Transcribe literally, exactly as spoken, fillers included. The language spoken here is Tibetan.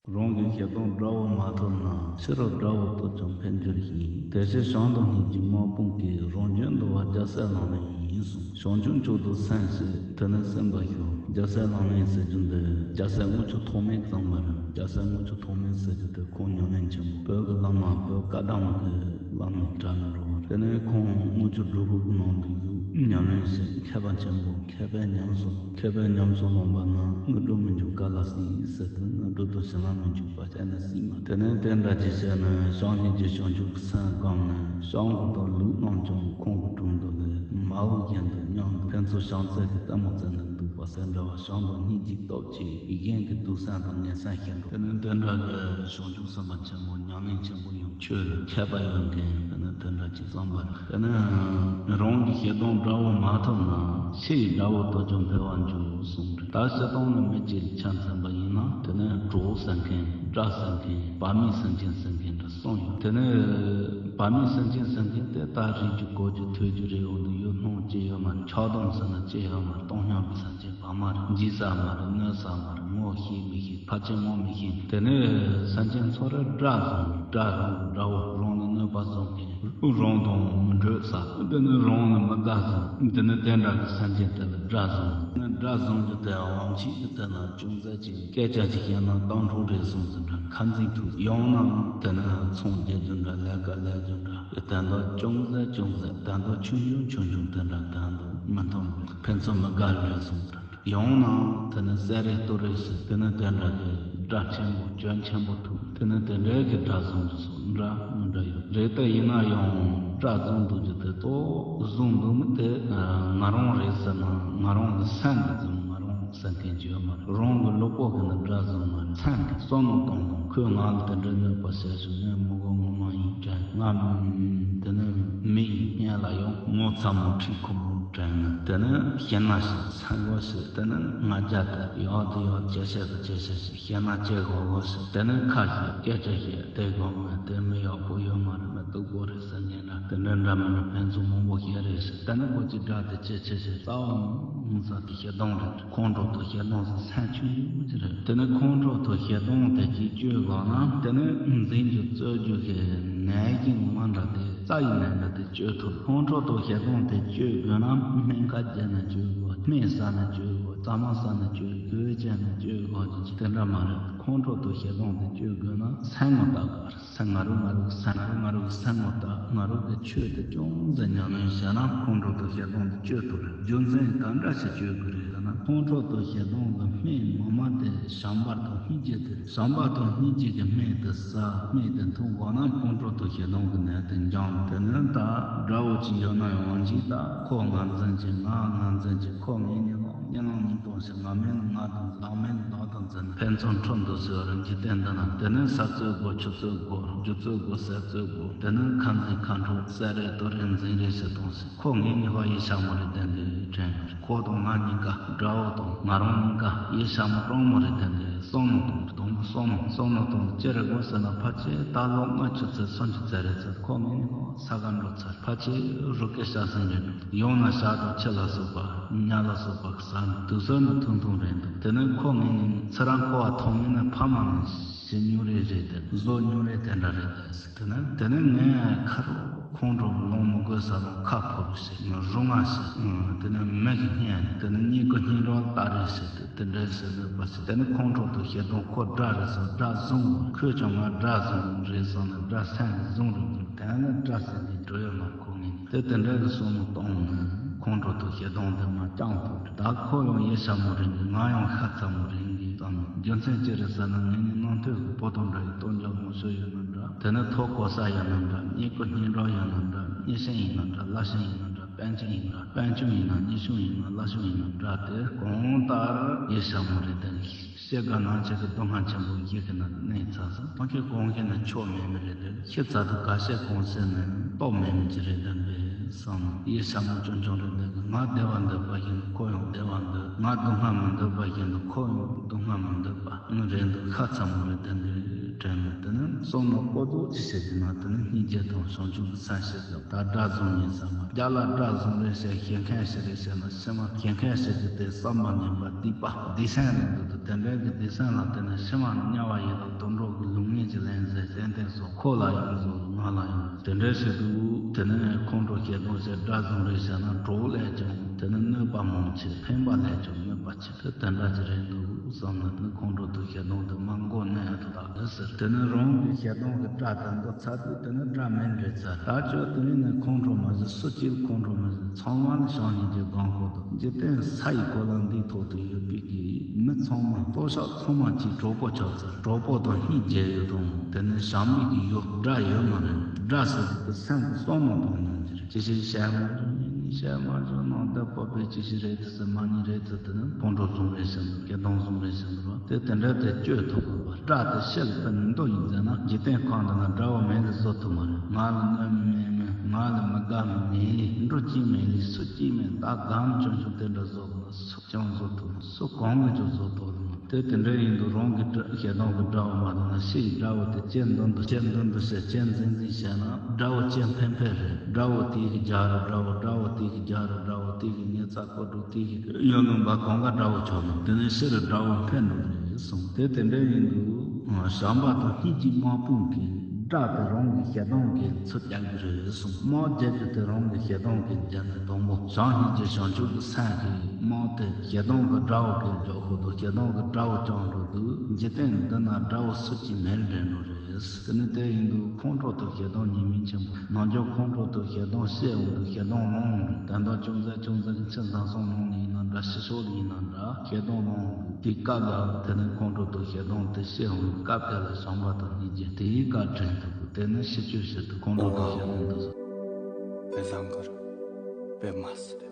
རང་གི་ཞེ་སྡང་དགྲ་བོ་མ་ཐོབ་ན། ཕྱི་རོལ་དགྲ་བོ་ཐོབ་ཀྱང་ཕན་འགྱུར་ཞིང་། དེ་ཕྱིར་བྱང་དུ་སྙེགས་ཀྱི་དམག་དཔུང་གིས། རང་རྒྱུད་འདུལ་བ་རྒྱལ་སྲས་ལག་ལེན་ཡིན་གསུངས། བྱང་ཆུབ་མཆོག་ཏུ་སེམས་བསྐྱེད། དེ་ནས་སེམས་པ་ཞུགས། རྒྱལ་སྲས་ལག་ལེན་ཟེར་རྒྱུ་འདི་རྒྱལ་སྲས་དངུལ་ཆུ་ཐོགས་མེད་ཙམ་མ་རེད། རྒྱལ་སྲས་དངུལ་ཆུ་ཐོགས་མེད་ཟེར་རྒྱུ་དེ་ཁོང་ཉམས་ལེན་ཆེན་པོ་བོད་ཀྱི་བླ་མ། བོད་བཀའ་གདམས་ཀྱི་བླ་མའི་གྲལ་ལ་འགྲོ་བ་རེད། དེ་ནས་ཁོང་དངུལ་ཆུ་སྒྲུབ་ཕུག་གི་ནང་དུ་བཞུགས། ཉམས་ལེན་བྱས། མཁས་པ་ཆེན་པོ། མཁས་པས་ཉམས་སུ། མཁས་པས་ཉམས་སུ་བླངས་པ་ན། དངོས་གྲུབ་མི་འབྱུང་ག་ལ་སྲིད་ཟེར་ཏེ། དངོས་གྲུབ་དང་བྱིན་རླབས་མི་འབྱུང་བ་སྤྱད་ན་སྲིད་མ། དེ་ནས་དེ་འདྲ་ཅིག་བྱས་ནས་བྱང་སྙེགས་ཀྱི་བྱང་ཆུབ་ཀྱི་སེམས་བསྒོམས་ནས། བྱང་གི་དོན་ལུགས་རྣམས་ཀྱང་ཁོང་གི་དྲུང་དུ་ལས། མ་འོངས་གཞན་དང་མཉམ་དུ་ཕན་ཚུན་བྱང་རྩེ་གི་ལྟད་མོ་རྩེ་ནས་འདུག་པ་ཟེར་འདྲ་བ། བྱང་དུ་སྙེགས་ཀྱི་སྟོབས་ཀྱིས་གཞན་གྱི་སྡུག་བསྔལ་དང་ངན་བསྔལ་ཞི་འགྲོ། དེ་ནས་དེ་འདྲ་གི་བྱང་ཆུབ་སེམས་དཔའ་ཆེན་པོ་ཉམས་ལེན་ཆེན་པོ་ཡང་ཆོས་ལ་མཁས་པ་ཡོད་མཁན་དེ་ནས་དེ་འདྲ་ཅིག་བརྩམས་པ་རེད། དེ་ནས་རང་གི་ཞེ་སྡང་དགྲ་བོ་མ་ཐོབ་ན། ཕྱི་ཡི་དགྲ་བོ་ཐོབ་ཀྱང་འཕེལ་བར་འགྱུར་གསུངས་རེད། ད་ཞེ་སྡང་ནི་མི་གཅིག་ལ་ཆ་མཚོན་པ་ཡིན་ན། དེ་ནས་གྲོགས་ཟེར་མཁན། དགྲ་ཟེར་མཁན། བག་མེད་སེམས་ཅན་ཟེར་མཁན་འདྲ་གསུམ་ཡོད། དེ་ནས་བག་མེད་སེམས་ཅན་ཟེར་མཁན་དེ་ད་རིག་རྒྱུ་གོ་རྒྱུ་ཐོས་རྒྱུ་རེ་འོང་དུ་ཡོད། སྣང་ཅི་ཡོད་མ་རེད། ཆགས་སྡང་ཟེར་ན་ཅི་ཡོད་མ་རེད། སྟོང་སྙོམས་པའི་སེམས་ཅན་བག་མ་རེད། འཇིགས་ས་མ་རེད། གནོད་ས་མ་རེད། ངོ་ཤེས་མི་ཤེས། ཕལ་ཆེར་ངོ་མི་ཤེས། དེ་ནས་སེམས་ཅན་ཚོ་རེ་དགྲ་བཟུང་། དགྲ་རང་གི་དགྲ་བོ། རང་ལ་གནོད་པ་བཟོ་མཁན། རང་དང་མི་འགྲོགས་ས། དེ་ནས་རང་ལ་མི་དགའ་ས། དེ་ནས་དེ་འདྲ་གི་སེམས་ཅན་དེ་ལ་དགྲ་བཟུང་། དེ་ནས་དགྲ་བཟུང་རྒྱུ་དེ་དབང་ཆེ་གི་དེ་ན་ཅུང་ཟད་ཅིག་སྐད་ཆ་ཅིག་བཤད་ན་གཏམ་འཕྲོ་རེ་གསུངས་ཟིན་འདྲ། ཁ་འཛིང་ཐུག་ཡང་ན་དེ་ནས་ཚོང་རྒྱག་རྒྱུ་འདྲ། ལས་ཀ་ལས་རྒྱུ་འདྲ། དེ་འདྲ་ཅུང་ཟད་ཅུང་ཟད། དེ་འདྲ་ཆུང་ཆུང་ཆུང་ཆུང་དེ་འདྲ། དེ་འདྲ་མི་མཐོང་། ཕན་ཚུན་མི་དགའ་རེ་གསུངས་འདྲ། ཡང་ན་དེ་ནས་བསད་རེས་གཏོར་རེས་ཟེར། དེ་ནས་དེ་འདྲ་གི་དགྲ་ཆེན་པོ་སྐྱོན་ཆེན་པོ་ཐུག་དེ་ནས་དེ་འདྲའི་གི་དགྲ་བཟུང་རྒྱུ་སོགས་འདྲ་མི་འདྲ་ཡོད་རེད། དེ་ཡིན་ན་ཡང་དགྲ་བཟུང་འདུག་རྒྱུ་དེ་ཏོག་བཟུང་འདུག་མི་དེ་ང་རང་རེད་ཟེར་ན། ང་རང་གི་སེམས་ཀྱིས་བཟུང་། ང་རང་གི་སེམས་ཀྱིས་བྱས་མ་རེད། རང་གི་ལུས་པོ་གིས་ནི་དགྲ་བཟུང་མ་རེད། སེམས་ཀྱིས་བསམ་བློ་གཏོང་དང་། ཁོས་ང་ལ་དེ་འདྲའི་གནོད་པ་བྱས་བྱུང་། ངས་མི་དགོས་ངོ་མ་ཡིན་དྲན། ང་དེ་ནས་མི་ཡི་སྙན་ལ་ཡང་ངོ་ཚ་མོ་ཁྲིད་ཁོ་མོ་དྲན་ནས། དེ་ནས་ཞེད་སྣང་ཞིག་སེམས་ཁོ་ཞིག་དེ་ནས་ང་རྒྱལ་དེ་ཡག་དེ་ཡག་ཅེས་བཤད་དེ་ཅེས་བཤད་ཞིག་ཞེད་སྣང་སྐྱེ་དགོས་དགོས་ཞིག་དེ་ནས་ཁ་ཞིག་སྐད་ཆ་ཞིག་དེ་དགོས་མེད། དེ་མི་ཡག་པོ་ཡོད་མ་རེད། མི་སྡུག་པོ་རེད་ཟེར་ཉན་ན། དེ་འདྲ་འདྲ་མི་འདྲ་ཕན་ཚུན་མང་པོ་བཤད་རེས་ཞིག་དེ་ནས་ཁོ་ཅིག་དགྲ་དེ་ཅེས་ཅེས་ཞིག་རྩ་བ་མང་ས་དེ་ཞེ་སྡང་རེད། ཁོང་ཁྲོ་དང་ཞེ་སྡང་སོགས་སེམས་ཆུང་ཆུང་ཅིག་རེད། དེ་ནས་ཁོང་ཁྲོ་དང་ཞེ་སྡང་དེ་གཅིག་གཅོད་དགོས་ན། དེ་ནས་འཛིན་རྒྱུ་རྩོད་རྒྱུ་གི་ནད་ཀྱི་ངོ་མ་འདྲ་དེ་རྩ་ཡི་ནད་འདྲ་དེ་གཅོད་ཐུབ། ཁོང་ཁྲོ་དང་ཞེ་སྡང་དེ་གཅོད་དགོས་ན་སྨན་ཁབ་བརྒྱབ་ནས་གཅོད་དགོས། སྨན་ཟ་ནས་གཅོད་དགོས། རྫ་མ་ཟ་ནས་གཅོད་དགོས། གོས་བཅད་ནས་གཅོད་དགོས་རྒྱུ་དེ་འདྲ་མ་རེད། ཁོང་ཁྲོ་དང་ཞེ་སྡང་དེ་གཅོད་དགོས་ན་སེམས་ངོ་ལྟ་དགོས་རེད། སེམས། ང་རང་ང་རང་གི་སེམས། ང་རང་ང་རང་གི་སེམས་ངོ་ལྟ། ང་རང་གི་ཆོས་དེ་ཅུང་ཟད་ཉམས་ལེན་བྱས་ན་ཁོང་ཁྲོ་དང་ཞེ་སྡང་དེ་གཅོད་ཐུབ་རེད། རྒྱུ་མཚན་ག་འདྲ་ཞིག་གཅོད་དགོས་རེད་ཟེར་ན། ཁོང་ཁྲོ་དང་ཞེ་སྡང་གི་སྨན་ངོ་མ་དེ་བྱམས་པ་དང་སྙིང་རྗེ་དེ་རེད། བྱམས་པ་དང་སྙིང་རྗེ་གི་སྨན་དེ་ཟ། སྨན་དེ་འཐུང་དགོས་ན་ཁོང་ཁྲོ་དང་ཞེ་སྡང་གི་ནད་དེ་འཇོམས། དེ་ནས་ད་དགྲ་བོ་ཅིག་ཡོད་ན་ཡང་ཅིག་ད་ཁོ་ང་འཛིན་གྱི། ང་ང་འཛིན་གྱི། ཁོ་ངའི་ནི་ལོག་གཉིད་ལམ་གཉིད་གཏོང་ཞིང་། ང་མེད་ན་ང་དང་། བདག་མེད་ན་བདག་དང་འཛིན། ཕན་ཚུན་འཁྲུག་འདུག་ཟེར་བ་རང་གི་སྟེང་འདི་ན། དེ་ནས་ས་རྩོད་དགོས། ཆུ་རྩོད་དགོས། རྒྱུ་རྩོད་དགོས། ཟས་རྩོད་དགོས། དེ་ནས་ཁ་འཛིང་ཁ་འཁྲུག་བསད་རེས་གཏོར་རེས་འཛིང་རེས་བྱེད་གཏོང་ཟེར། ཁོ་ངའི་ནི་ཧོ་ཡེ་ཤ་མོ་རེ་ལྡན་གི་དྲན། ཁོ་དང་ང་གཉིས་ཀ། དགྲ་བོ་དང་ང་རང་གཉིས་ཀ་ཡེ་ཤ་མོ་གྲང་མོ་རེ་ལྡན་གི། བསམ་མནོ་གཏོང་། དང་པོ་བསམ་མནོ། བསམ་མནོ་གཏོང་། ཅི་རེད་དགོས་ཟེར་ན། ཕལ་ཆེར་ད་ལོ་ལྔ་བཅུ་ཚེ་སུམ་ཅུ་ཚེ་རེ་ཚེ་ཁོ་ངའི་ནི་ཧོ་ས་ག་འགྲོ་ཚར། ཕལ་ཆེར་རུ་སྐད་ཤ་སེན་རེད་འགྲོ། ཡང་ན་ཤ་དང་ཁྱི་ལ་སོགས་པ། ཉ་ལ་སོགས་པ་གི་ཟ་ནི་དུག་ཟོས་ནི་ཐུང་ཐུང་རེད་འདུག་དེ་ནས་ཁོ་ངའི་ནི་ཚེ་རིང་ཁོ་བ་ཐོག་མེད་ནས་ཕ་མ་ནི་ཞི་ཉུང་རེ་རེད་དེ། བཟོ་ཉུང་རེ་དེ་འདྲ་རེད་དེ། དེ་ནས་དེ་ནས་ངས་ཁ་རོག་ཁོང་ཁྲོ་ལོང་མི་དགོས་ས་ལོང་ཁ་ཕོར་ཞིག་རུ་ང་ཞིག་དེ་ནས་མི་གི་སྙན་དེ་ནས་སྙིང་གི་སྙིང་རོ་ལྟ་རེ་ཞིག་དེ་འདྲ་ཞིག་ལོས་པ་ཞིག་དེ་ནས་ཁོང་ཁྲོ་དང་ཞེ་སྡང་ཁོ་དགྲ་རེད་ཟེར། དགྲ་བཟུང་། ཁོས་ཀྱང་ང་དགྲ་བཟུང་རེད་བསམ་ནས་དགྲ་སེམས་བཟུང་རེད་བཟུང་། དེ་ནས་དགྲ་སེམས་ཀྱི་འགྲོ་ཡོད་མ་ཁོ་ངས། དེ་དེ་འདྲ་གི་བསམ་བློ་གཏོང་ནས་ཁོང་ཁྲོ་དང་ཞེ་སྡང་དེ་མར་བཅིངས་ཐུབ། ད་ཁོ་ཡང་ཡེ་ཤ་མོ་རེད་གི། ང་ཡང་ཤ་ཚ་མོ་རེད་གི་བསམ་ནས། རྒྱུ་མཚན་ཅི་རེད་ཟེར་ན། ངས་ནི་ནང་ཐོས་ཀྱི་པོ་ཏོ་འདྲ་ཡི་སྟོབས་འཇོག་མང་ཤོས་ཡོད་ན་འདྲ། དེ་ནས་ཐོ་གོ་ས་ཡོད་ན་འདྲ། སྙིང་གི་སྙིང་རོ་ཡོད་ན་འདྲ། སྙི་ཤིང་ཡིན་ན་འདྲ། བླ་ཤིང་ཡིན་ན་འདྲ། པད་ཆུང་ཡིན་ན། པད་ཆུང་ཡིན་ན། སྙི་ཤིང་ཡིན་ན། བླ་ཤིང་ཡིན་ན་འདྲ། དེ་གང་ལྟར་ཡེ་ཤ་མོ་རེད་དེ། ཤེལ་དཀར་ནག་ཅན་གྱི་སྡུག་བསྔལ་ཆེན་པོ་ཡིད་ཀྱི་ནང་གནས་ཚར་སོང་། ཐང་ཁྱེད་གོང་ཁྱེད་ནི་ཆོ་མེད་མི་རེད་དེ། ཁྱེད་རྩ་དུ་ག་ཤེད་གོང་སེ་ནི་སྟོབས་མེད་མི་ཅི་རེད་དེ་འབད། བསམ་ནས་ཡིད་ཤ་མོ་ཅུང་ཅུང་རེད་འདུག་ང་བདེ་བ་འདོད་པ་བཞིན་དུ་ཁོ་ཡང་བདེ་བ་འདོད། ང་སྡུག་བསྔལ་མི་འདོད་པ་བཞིན་དུ་ཁོ་ཡང་སྡུག་བསྔལ་མི་འདོད་པ་རེད་འདུག་ཤ་ཚ་མོ་རེད་དེ་འདྲའི་དྲན་ནས། དེ་ནས་བསམ་ན་ཀོ་ཏོག་ཅིག་བྱེད་ཀྱི་ན། དེ་ནས་སྙིང་རྗེ་དང་བྱང་ཆུབ་ཀྱི་སེམས་ཞིག་གི་ད་དགྲ་བཟུང་ཡིན་བསམ་པ། རྒྱ་ལ་དགྲ་བཟུང་རེས་བྱས་ཞེད་མཁན་ཞིག་རེད་བྱས་ན། ཕྱི་མ་ཞེད་མཁན་ཞིག་གི་དེ་བསམ་པ་ངན་པ་སྡིག་པ་སྡིག་སེམས་རེད་འདུག་དེ་འདྲའི་གི་སྡིག་སེམས་ལ་བརྟེན་ནས་ཕྱི་མ་དམྱལ་བ་ཡི་དྭགས་དུད་འགྲོ་གི་ལུས་ངན་གྱི་ལན་ཟེར་ཙན་དན་སོགས་ཁོ་ལ་ཡང་བཟོ་ང་ལ་ཡང་དེ་འདྲ་ཞིག་འདུག་དེ་ནས་ཁོང་ཁྲོ་ཞེ་སྡང་ཞེས་དགྲ་བཟུང་རེས་བྱས་ན། གྲོགས་ལས་ཀྱང་དེ་ནི་གནོད་པ་མང་ཆེ། ཕན་པ་ལས་ཀྱང་གནོད་པ་ཆེ། དེ་དེ་འདྲ་ཅིག་རེད་འདུག་བསམ་ནས། དེ་ནི་ཁོང་ཁྲོ་དང་ཞེ་སྡང་དེ་མ་མགོ་ནས་ཡར་དུ་དག་གི་ཟེར། དེ་ནི་རང་གི་ཞེ་སྡང་གི་དགྲ་དེ་འདུག་ཚར་དུས་དེ་ནི་དགྲ་མེད་འདྲ་ཚར། ད་ཁྱོད་དེ་རིང་ནས་ཁོང་ཁྲོ་མ་བཟོད། སུ་གཅིག་ཁོང་ཁྲོ་མ་བཟོད། ཚང་མ་ནི་བྱང་སྙིང་རྗེ་སྒོམ་དགོས་འདུག་འཇིག་རྟེན་ས་ཡི་གོ་ལ་འདིའི་ཐོག་ཏུ་ཡོད་པའི་གི་མི་ཚང་མ་ལྟོ་ཤག་ཚང་མ་གཅིག་གྲོགས་པོ་ཆགས་ཚར། གྲོགས་པོ་དང་སྙིང་རྗེ་ཡོད་དང་། དེ་ནི་བྱམས་པའི་གི་ཡོད། དགྲ་ཡོད་མ་རེད། དགྲ་ཟེར་དུས་སེམས་ཀྱི་བསམ་བློ་གཏོང་སྙིང་རྗེ་རེད། ཅི་ཞིག་བཤད་མ་བྱུང་ནི་ནི་བཤད་མ་བྱུང་ནང་བདག་པོ་པའི་ཅི་ཞིག་རེད་དུ་ཟེར་མ་ནི་རེད་དུ། དེ་ནི་ཁོང་ཁྲོ་བཟུང་རེད་ཟེར་འདུག་ཞེ་སྡང་བཟུང་རེད་ཟེར་འདུག་དེ་དེ་འདྲ་དེ་བཅོས་ཐུབ་དགོས་པ། དགྲ་དེ་ཕྱི་ལ་ཕན་འདོད་ཡིན་ཟེར་ན། འཇིག་རྟེན་ཁམས་འདི་ན་དགྲ་བོ་མེད་ལ་བཟོ་ཐུབ་མ་རེད། ང་ལ་གནོད་མི་མེད་མེད། ང་ལ་མི་དགའ་མི་མེད། འགྲོ་གཅིག་མེད་ལས་སུ་གཅིག་མེད། ད་གམ་ཆུང་ཆུང་དེ་འདྲ་བཟོ་དགོས་ན་སུ་ཀྱང་བཟོ་ཐུབ་མ། སུ་གང་གིས་ཀྱང་བཟོ་ཐུབ་མ། དེ་དེ་འདྲ་ཡིན་དུས་རང་གི་དགྲ་ཞེ་སྡང་གི་དགྲ་བོ་མ་དང་ན། ཕྱི་ཡི་དགྲ་བོ་དེ་ཅི་འདོད་འདོད་ཅི་འདོད་འདོད་བྱས་ཅི་འཛིན་འཛིན་བྱས་ན། དགྲ་བོ་ཅི་ཕན་ཕན་རེད། དགྲ་བོ་དེ་གི་རྒྱ་རུ་དགྲ་བོ། དགྲ་བོ་དེ་གི་རྒྱ་རུ་དགྲ་བོ། དེ་གི་ཉེ་ཚ་ཀོ་གྲུ། དེ་གི་གཡོ་ལུང་པ་གང་ག་དགྲ་བོ་ཆགས་ན། དེ་ནི་ཕྱི་རུ་དགྲ་བོ་ཕན་འགྲོ་རེད་གསུངས། དེ་དེ་འདྲ་ཡིན་དུས་བྱམས་པ་དང་སྙིང་རྗེའི་དམག་དཔུང་གིས་དགྲ་དེ་རང་གི་ཞེ་སྡང་གིས་ཚུར་རྒྱག་གི་རེད་གསུངས། དམག་རྒྱག་རྒྱུ་དེ་རང་གི་ཞེ་སྡང་གིས་རྒྱག་ནས། དང་པོ་བྱང་སྙིང་རྗེ་བྱང་ཆུབ་ཀྱི་སེམས་ཀྱིས་དམག་དེ་ཞེ་སྡང་གི་དགྲ་བོ་གིས་རྒྱག་ཤོག་དང་། ཞེ་སྡང་གི་དགྲ་བོ་བཅིངས་འགྲོ་དུས་འཇིག་རྟེན་འདི་ན་དགྲ་བོ་སུ་གཅིག་མེད་འདྲ་འགྲོ་རེད། དེ་ནི་དེ་ཡིན་དུས་ཁོང་ཁྲོ་དང་ཞེ་སྡང་གཉིས་མེད་ཆེན་པོ། ནམ་རྒྱུན་ཁོང་ཁྲོ་དང་ཞེ་སྡང་སྐྱེ་འོང་དུས་ཞེ་སྡང་ལངས་འོང་དུས། ད་ལྟ་ཅུང་ཟད་ཅུང་ཟད་ཀྱི་ཕྱི་ཟ་སོང་ནང་ལ་ཡིན་ན་འདྲ། ཕྱི་ཕྱོགས་ལ་ཡིན་ན་འདྲ། ཞེ་སྡང་ལངས་འོང་དུས། དེའི་སྐབས་ལ་དེ་ནི་ཁོང་ཁྲོ་དང་ཞེ་སྡང་དེ་སྐྱེ་འོང་དུས། སྐབས་དེ་ལ་བྱམས་པ་དང་སྙིང་རྗེ་དེའི་བཀའ་དྲིན་ཐུབ་དགོས། དེ་ནི་ཕྱི་བཅོས་ཕྱིར་དུ་ཁོང་ཁྲོ་དང་ཞེ་སྡང་དེ་ཚོ། བེ་བཟང་གར་བེ་མ་སི་རེ།